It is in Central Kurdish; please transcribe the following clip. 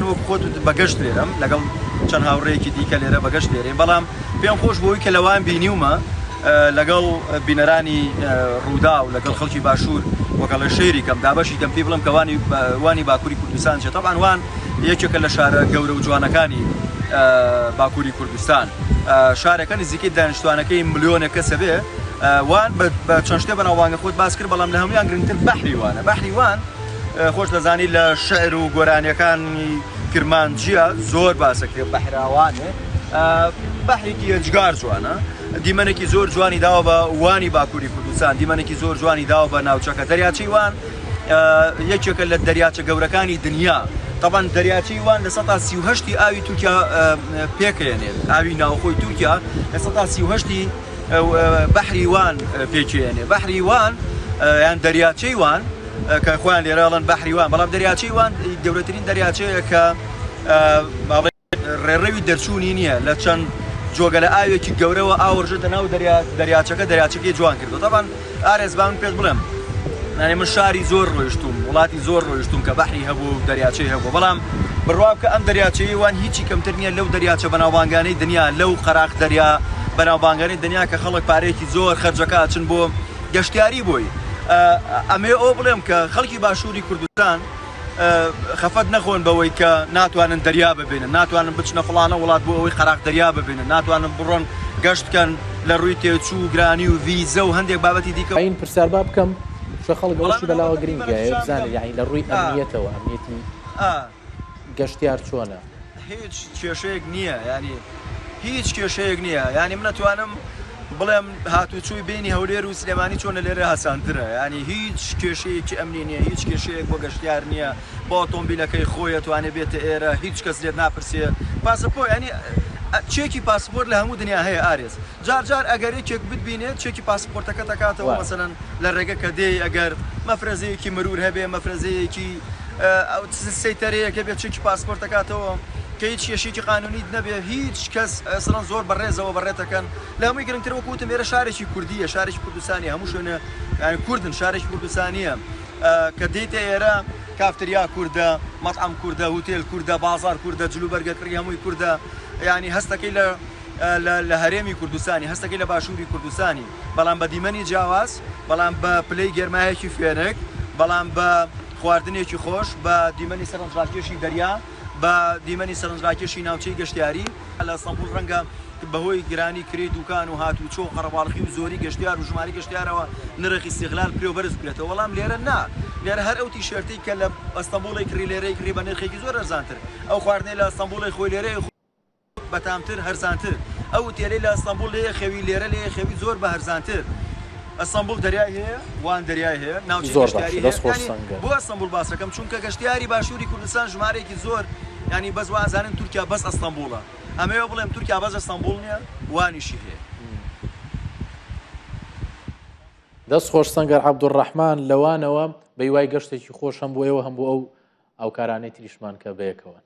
وەک خۆت وتت بە گەشت لێرەم لەگەڵ چەند هاوڕێیەکی دیکە لێرە بە گەشت لێرەین بەڵام پێم خۆش بۆی کە لەوان بینیومە لەگەڵ بینەرانی ڕووداو لەگەڵ خەڵکی باشوور وەکەڵێ شێری کەم دابەشی کەم پێی بڵم کە وانی وانی باکووری کوردستان چێ تەبعەن وان یەکێکە لە شارە گەورە و جوانەکانی باکووری کوردستان شارەکە نزیکەی دانیشتوانەکەی ملیۆنێک کەسە بێ وان بە چەند شتێ بەناوبانگە خۆت باس کرد بەڵام لە هەمویان گرنگتر بەحری وانە بەحری وان خۆش دەزانی لە شعر و گۆرانیەکانی کرمانجیە زۆر باسەکرێ بەحراوانێ بەحرێکی ئێجگار جوانە دیمەنێکی زۆر جوانی داوە بە وانی باکووری کوردستان دیمەنێکی زۆر جوانی داوە بە ناوچەکە دەریاچەی وان یەکێکە لە دەریاچە گەورەکانی دنیا تەبعەن دەریاچەی وان لە 38 ئاوی تورکیا پێکێنێت ئاوی ناوخۆی تورکیا لە 38 بەحری وان پێکێنێ بەحری وان یان دەریاچەی وان کە خۆیان لێرە ئەڵێن بەحری وان بەڵام دەریاچەی وان گەورەترین دەریاچەیە کە ڕێڕەوی دەرچوونی نییە لە چەند جۆگەلە ئاوێکی گەورەوە ئاو ڕژێتە ناو دەریاچەکە دەریاچەکەی جوان کردو تەبعەن ئارێز با من پێت بڵێم یعنی من شاری زۆر ڕۆیشتوم وڵاتی زۆر ڕۆیشتوم کە بەحری هەبوو و دەریاچەی هەبوو بەڵام بڕوا بکە ئەم دەریاچەی وان هیچی کەمتر نییە لەو دەریاچە بەناوبانگانەی دنیا لەو قەراخ دەریا بەناوبانگانەی دنیا کە خەڵک پارەیەکی زۆر خەرجەکە چن بۆ گەشتیاری بۆی ئەمێ ئەو بڵێم کە خەڵکی باشووری کوردستان خەفەت نەخۆن بەوەی کە ناتوانن دەریا ببینن ناتوانن بچنە فڵانە وڵات بۆ ئەوەی قەراخ دەریا ببینن ناتوانن بڕۆن گەشت بکەن لە ڕووی تێچوو و گرانی و ڤیزە و هەندێک بابەتی دیکە. ئاین پرسیار با بکەم چونکە خەڵک وەڵا ئەوەشی من بەلاوە ئەوەندە گرنگە دیمەنە ئەیەوێ پیشان بزانێت بدەم یەعنی لە ڕووی ئا ئەمنیەتەوە ئەمنیەتی ئا. گەشتیار چۆنە؟ هیچ کێشەیەک نییە یانی هیچ کێشەیەک نییە یانی من ئەتوانم بڵێم هاتوچۆی بینی هەولێر و سلێمانی چۆنە لێرە هاسانترە یانی هیچ کێشەیەکی ئەمنی نییە هیچ کێشەیەک بۆ گەشتیار نییە بۆ ئۆتۆمبیلەکەی خۆی ئەتوانێ بێتە ئێرە هیچ کەس لێت ناپرسێ پاسەپۆ یانی چێکی پاسپۆرت لە هەموو دنیا هەیە ئارێز جار جار ئەگەر یەکێک بتبینێت چێکی پاسپۆرتەکەت ئەکاتەوە مەسەلەن لە ڕێگە کە دێی ئەگەر مەفرەزەیەکی مرور هەبێ مەفرەزەیەکی سەیتەرەیەک هەبێ چێکی پاسپۆرت ئەکاتەوە کە هیچ کێشەیەکی قانونیت نەبێ هیچ کەس ئەسڵەن زۆر بەڕێزەوە بەڕێتەکەن لە هەمووی گرنگتر وەکو وتم ئێرە شارێکی کوردیە شارێکی کوردستانی هەموو شوێنە یانی کوردن شارێکی کوردستانیە کە دێیتە ئێرە کافتریا کوردە مەتعەم کوردە هوتێل کوردە بازار کوردە جلوبەرگە کڕی هەمووی کوردە یانی هەستەکەی لە لە هەرێمی کوردستانی، هەستەکەی لە باشووری کوردستانی، بەڵام بە دیمەنی جیاواز، بەڵام بە پلەی گەرمایەکی فێنک، بەڵام بە خواردنێکی خۆش، بە دیمەنی سەرنجڕاکێشی دەریا، بە دیمەنی سەرنجڕاکێشی ناوچەی گەشتیاری. لە ئەستەنبوڵ ڕەنگە بەهۆی گرانی کرێی دوکان و هاتوچۆ و قەرەباڵخی و زۆری گەشتیار و ژمارەی گەشتیارەوە نرخی ئیستیغلال پلەو بەرز بکرێتەوە، بەڵام لێرە نا، لێرە هەر ئەو تیشێرتەی کە لە ئەستەنبوڵ ئەیکڕی لێرە ئەیکڕی بە نرخێکی زۆر ئەرزانتر، ئەو خواردنەی لە ئەستەنبوڵ ئەیخۆی لێرە ئەیخۆی. بەتامتر هەرزانتر ئەو ئوتێلەی لە ئەستەنبوڵ لێ خەوی لێرە لێ خەوی زۆر بە هەرزانتر ئەستەنبوڵ دەریای هەیە وان دەریای هەیە ناوچەی زۆر باشە گەشتیاری هەیە دەست خۆش یانی سەنگەر. بۆ ئەستەنبوڵ باسەکەم چونکە گەشتیاری باشوری کوردستان ژمارەیەکی زۆر یانی بەس وائەزانن تورکیا بەس ئەستەنبوڵە ئەمەوێ بڵێم تورکیا بەس ئەستەنبوڵ نیە وانیشی هەیە. دەست خۆش سەنگەر عەبدولڕەحمان لەوانەوە بەیوای گەشتێکی خۆش هەم بۆ ئێوە هەم بۆ ئەو هاوکارانەی تریشمان کە بەیەکەوەن.